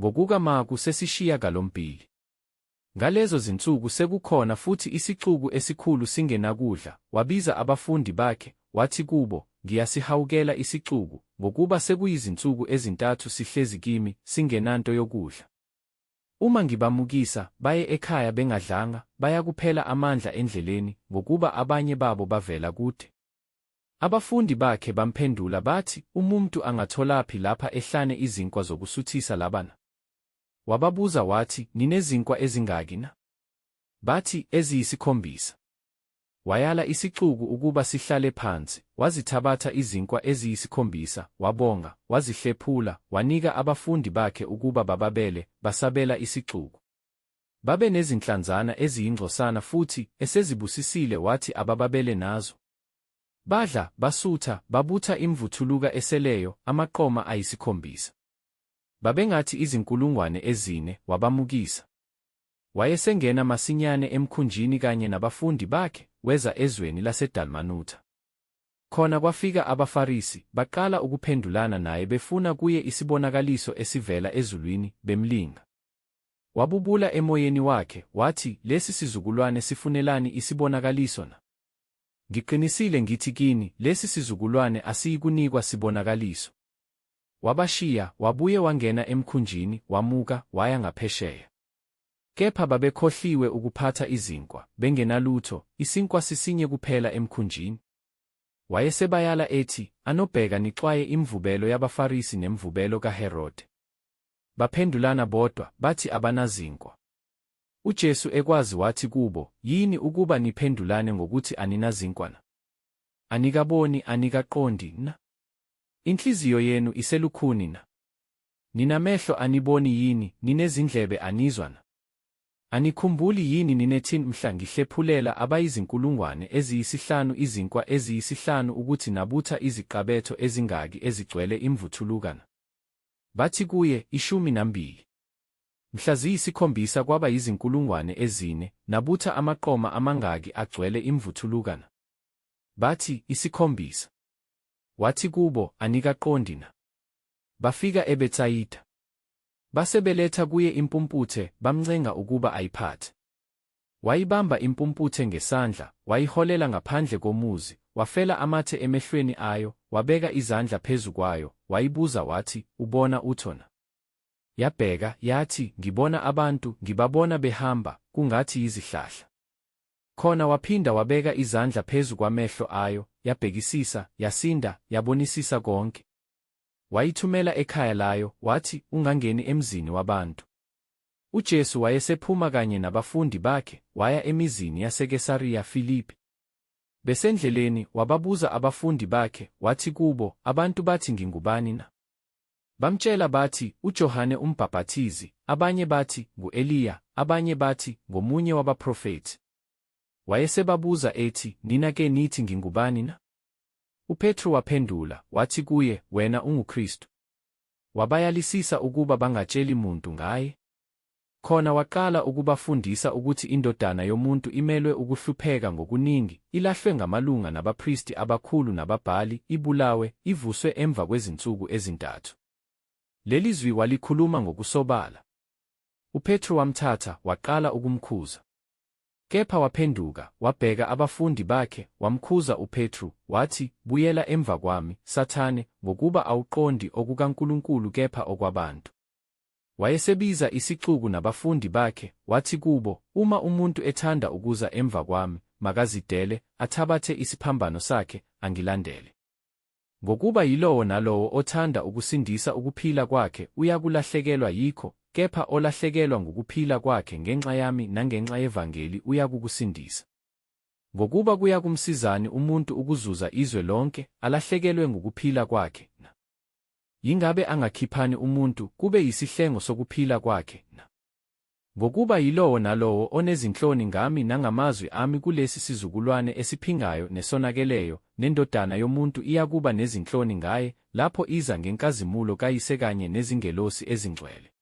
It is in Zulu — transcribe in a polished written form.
Ngokuka Marku sesishiyagalombili. Ngalezo zinsuku sekukhona futhi isixuku esikhulu singenakudla, wabiza abafundi bakhe, wathi kubo, Ngiyasihawukela isixuku, ngokuba sekuyizinsuku ezintathu sihlezi kimi, singenanto yokudla. Uma ngibamukisa, baye ekhaya bengadlanga, bayakuphela amandla endleleni, ngokuba abanye babo bavela kude. Abafundi bakhe bamphendula bathi, Umumtu angatholaphi lapha ehlane izinkwa zokusuthisa laba na? Wababuza wathi, Ninezinkwa ezingaki na? Bathi, Eziyisikhombisa. Wayala isixuku ukuba sihlale phansi, wazithabatha izinkwa eziyisikhombisa, wabonga, wazihlephula, wanika abafundi bakhe ukuba bababele, basabela isixuku. Babenezinhlanzana eziyingcosana futhi, esezibusisile wathi abababele nazo. Badla, basutha, babutha imvuthuluka eseleyo, amaqoma ayisikhombisa. Babengathi 4,000, wabamukisa. Wayesengena masinyane emkhunjini kanye nabafundi bakhe, weza ezweni laseDalmanutha. Khona kwafika abaFarisi, baqala ukuphendulana naye befuna kuye isibonakaliso esivela ezulwini, bemlinga. Wabubula emoyeni wakhe, wathi, Lesi sizukulwane sifunelani isibonakaliso na? Ngiqinisile ngithi kini, lesi sizukulwane asiyikunikwa sibonakaliso. Wabashiya, wabuye wangena emkhunjini, wamuka, waya ngaphesheya. Kepha babekhohliwe ukuphatha izinkwa, bengenalutho, isinkwa sisinye kuphela emkhunjini. Wayesebayala ethi, Anobheka nixwaye imvubelo yabaFarisi nemvubelo kaHerode. Baphendulana bodwa, bathi abanazinkwa. UJesu ekwazi wathi kubo, Yini ukuba niphendulane ngokuthi aninazinkwa na? Anikaboni, anikaqondi na? Inhliziyo yenu iselukhuni na? Ninamehlo aniboni yini, ninezindlebe anizwa na? Anikhumbuli yini ninethin mhla ngihlephulela abayizinkulungwane eziyisihlanu izinkwa eziyisihlanu ukuthi nabutha iziqabetho ezingaki ezigcwele imvuthuluka na? Bathi kuye, 12. Mhla ziyisikhombisa kwaba yizinkulungwane 4, nabutha amaqoma amangaki agcwele imvuthuluka na? Bathi, 7. Wathi kubo, Anikaqondi na? Bafika eBetsayida. Base beletha kuye impumputhe, bamncenga ukuba ayiphathe. Wayibamba impumputhe ngesandla, wayiholela ngaphandle komuzi, wafela amathe emehlweni ayo, wabeka izandla phezu kwayo, wayibuza wathi, Ubona utho na? Yabheka, yathi, Ngibona abantu, ngibabona behamba, kungathi yizihlahla. Khona waphinda wabeka izandla phezu kwamehlo ayo, yabhekisisa, yasinda, yabonisisa konke. Wayithumela ekhaya layo, wathi, Ungangeni emzini wabantu. UJesu wayesephuma kanye nabafundi bakhe, waya emizini yaseKesariya Filipi. Besendleleni, wababuza abafundi bakhe, wathi kubo, Abantu bathi ngingubani na? Bamtshela bathi, UJohane uMbhapathizi, abanye bathi, ngu-Eliya, abanye bathi, ngomunye wabaprofethi. Wayesebabuza ethi, Nina ke nithi ngingubani na? UPetru waphendula, wathi kuye, Wena unguKristu. Wabayalisisa ukuba bangatsheli muntu ngaye. Khona waqala ukubafundisa ukuthi iNdodana yomuntu imelwe ukuhlupheka ngokuningi, ilahlwe ngamalunga nabapristi abakhulu nababhali, ibulawe, ivuswe emva kwezinsuku ezintathu. Leli zwi walikhuluma ngokusobala. UPetru wamthatha, waqala ukumkhuza. Kepha waphenduka, wabheka abafundi bakhe, wamkhuza uPetru, wathi, Buyela emva kwami, Sathane, ngokuba awuqondi okukaNkulunkulu kepha okwabantu. Wayesebiza isixuku nabafundi bakhe, wathi kubo, Uma umuntu ethanda ukuza emva kwami, makazidele, athabathe isiphambano sakhe, angilandele. Ngokuba yilowo nalowo othanda ukusindisa ukuphila kwakhe uyakulahlekelwa yikho, kepha olahlekelwa ngukuphila kwakhe ngenxa yami nangenxa yevangeli uyakukusindisa. Ngokuba kuyakumsizani umuntu ukuzuza izwe lonke, alahlekelwe ngukuphila kwakhe, na? Yingabe angakhiphani umuntu, kube yisihlengo sokuphila kwakhe, na? Ngokuba yilowo nalowo onezinhloni ngami nangamazwi ami kulesi sizukulwane esiphingayo nesonakeleyo, neNdodana yomuntu iyakuba nezinhloni ngaye, lapho iza ngenkazimulo kaYise kanye nezingelosi ezingcwele.